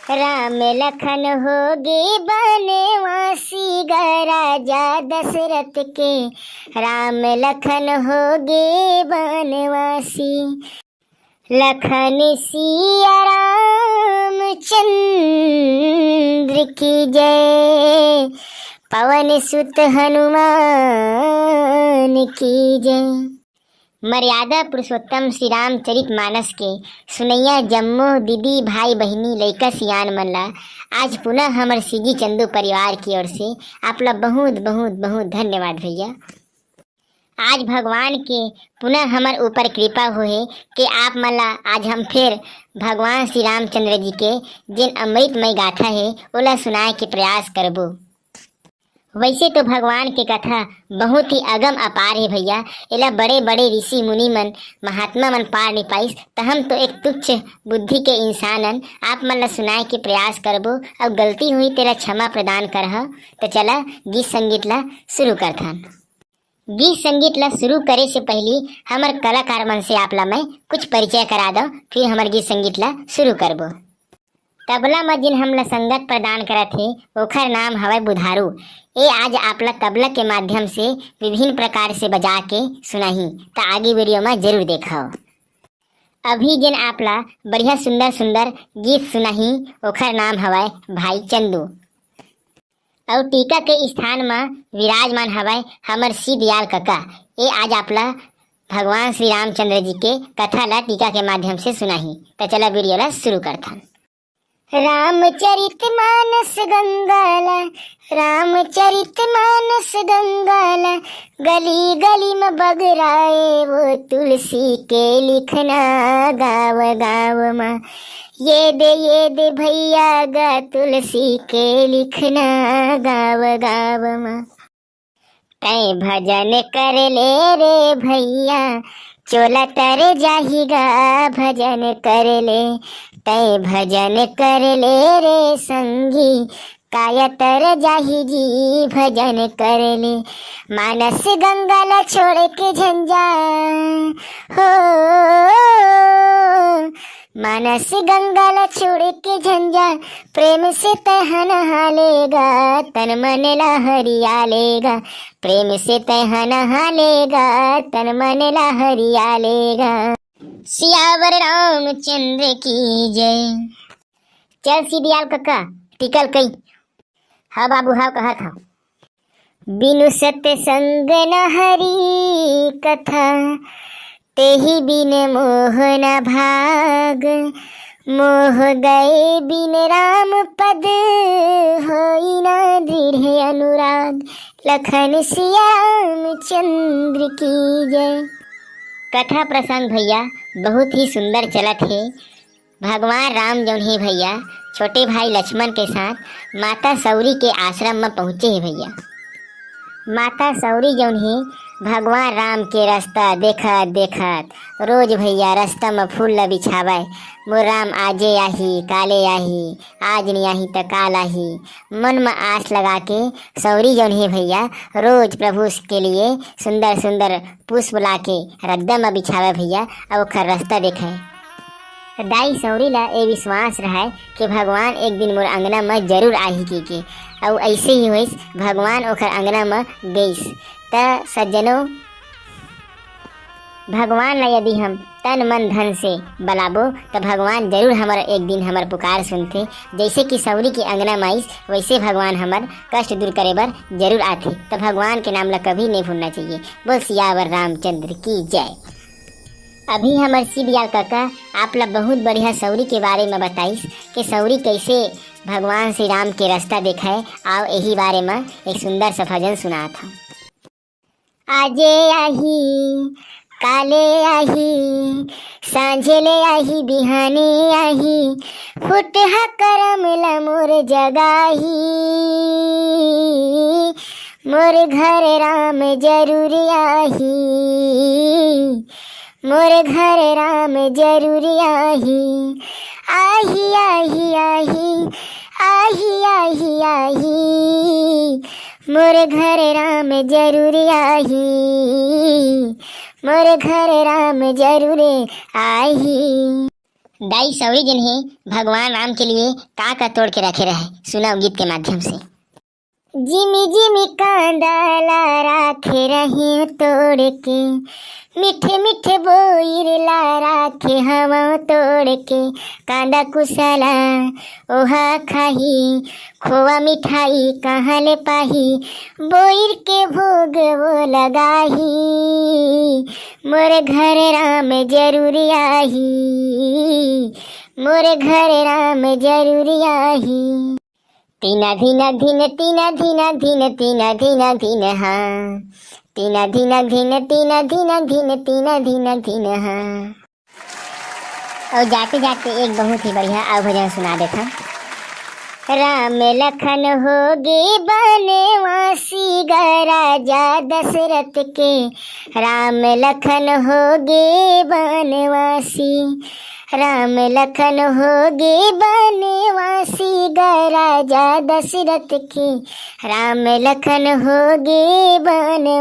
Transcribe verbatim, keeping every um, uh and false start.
राम लखन होगे बनवासी गा राजा दशरथ के, राम लखन होगे बनवासी। लखन सिया रामचंद्र की जय, पवन सुत हनुमान की जय। मर्यादा पुरुषोत्तम श्री रामचरित मानस के सुनैया जम्मो दीदी, भाई, बहिनी, लइका, सियान मन ला आज पुनः हमर सीजी चंदू परिवार की ओर से आप ला बहुत, बहुत, बहुत धन्यवाद भैया। आज भगवान के पुनः हमर ऊपर कृपा होहे कि आप मन ला आज हम फिर भगवान श्री रामचंद्र जी के जेन अमृतमय गाथा हे, ओला सुनाए के प्रयास करबो। वैसे तो भगवान के कथा बहुत ही अगम अपार हे भैया, एला बड़े बड़े ऋषि मुनि मन, महात्मा मन पार नहीं पाइस, त हम तो एक तुच्छ बुद्धि के इंसान हन, आप मन ला सुनाए के प्रयास करबो, अउ गलती होही तेला क्षमा प्रदान करह। त चला गीत संगीत ला शुरू करथन। गीत संगीत ला शुरू करे से पहली हमर कलाकार मन से आप ला मैं कुछ परिचय करा दो, फिर हमर गीत संगीत ला शुरू करबो। तबला म जिन हमला संगत प्रदान करत हे, ओखर नाम हवय बुधारू। ए आज आप ला तबला के माध्यम से विभिन्न प्रकार से बजा के सुनाही, त आगे वीडियो म जरूर देखव। अभी जिन आप ला बढ़िया सुंदर सुंदर गीत सुनाही, ओखर नाम हवय भाई चंदू। अउ टीका के स्थान म विराजमान हवय हमर सी दयाल कका। ए आज आप ला भगवान श्री रामचंद्र जी के कथा ला टीका के माध्यम से सुनाही। त चला वीडियो ला शुरू करथन। रामचरित मानस गंगा ला, रामचरित मानस गंगा ला, गली गली म बगराए वो तुलसी के लिखना गाव गाव म। ये दे, ये दे भैया गा तुलसी के लिखना गाव गाव म। तै भजन कर ले रे भैया, चोला तर जाही गा भजन कर ले। तै भजन कर ले रे संगी, काया तर जाही जी भजन कर ले। मानस गंगा ला छोड़ के झंझा हो, मानस गंगा ला छोड़ के झंझा, प्रेम से तह नहा लेगा, तन मन ला हरिया लेगा। प्रेम से तह नहा लेगा, तन मन ला हरिया लेगा। सियावर रामचंद्र की जय। चल सी दयाल कका, टिकल कई। हाँ बाबू, हाँ कहत हव। बिनु सत्संग न हरि कथा, तेहि बिन मोह न भाग। मोह गए बिन राम पद, होई न दृढ़ अनुराग। लखन सिया रामचंद्र की जय। कथा प्रसंग भैया बहुत ही सुंदर चलत हे। भगवान राम जौन हे भैया, छोटे भाई लक्ष्मण के साथ माता सौरी के आश्रम म पहुँचे हे भैया। माता सौरी जौन हे, भगवान राम के रास्ता देखत देखत रोज भैया रास्ता म फूल ल बिछावय, मोर राम आजे आही, काले आही, आज नी आही त काल आही। मन म आस लगा के सौरी जौन हे भैया, रोज प्रभु के लिए सुंदर सुंदर पुष्प ला के रद्दा म बिछावय भैया, अउ ओखर रास्ता देखय। त दाई सौरी ला ए विश्वास रहय कि भगवान एक दिन मोर अंगना म जरूर आही कहिके। अउ अइसे ही होइस, भगवान ओखर अंगना म गइस। त सज्जनो, भगवान ला यदि हम तन मन धन से बलाबो, त भगवान जरूर हमर एक दिन हमर पुकार सुनथे। जइसे कि सौरी के अंगना म आइस, वइसे भगवान हमर कष्ट दूर करे बर जरूर आथे। त भगवान के नाम ला कभी नहीं भूलना चाहिए। बोल सियावर रामचंद्र की जय। अभी हमर सी दयाल कका आप ला बहुत बढ़िया सौरी के बारे म बताइस कि सौरी कइसे भगवान श्री राम के रास्ता देखय। आओ, एही बारे म एक सुंदर सा भजन सुनात हौं। आजे आही, काले आही, सांझे ले आही, बिहाने आही, फुटहा करम ला मोर जगाही, मोर घर राम जरूर आही, मोर घर राम जरूर आही। आही, आही, आही, आही, आही, आही, मोर घर राम जरूर आही, मोर घर राम जरूर आही। दाई सौरी जिन्हें भगवान राम के लिए का का तोड़ के रखे रहे, सुनाओ गीत के माध्यम से। जिमी जिमी कांदा ला राखे रही तोड़ के, मीठे मीठे बोइर ला राखे हवा तोड़ के। कांदा कुसला ओहा खाही, खोवा मिठाई कहाँ ले पाही, बोइर के भोग वो लगाही। मोर घर राम जरूर आही, मोर घर राम जरूर आही। तीना धीना धीन, तीना धीना धीन, तीना धीना धीन, हाँ। तीना धीना धीन, तीना धीना धीन, तीना धीना धीन, हाँ। और जाते जाते एक बहुत ही बढ़िया और भजन सुना देता। राम लखन हो गे बनवासी गा राजा दशरथ के, राम लखन हो गे बनवासी। राम लखन हो गे बनवासी गा राजा दशरथ के, राम लखन हो गे बनवासी।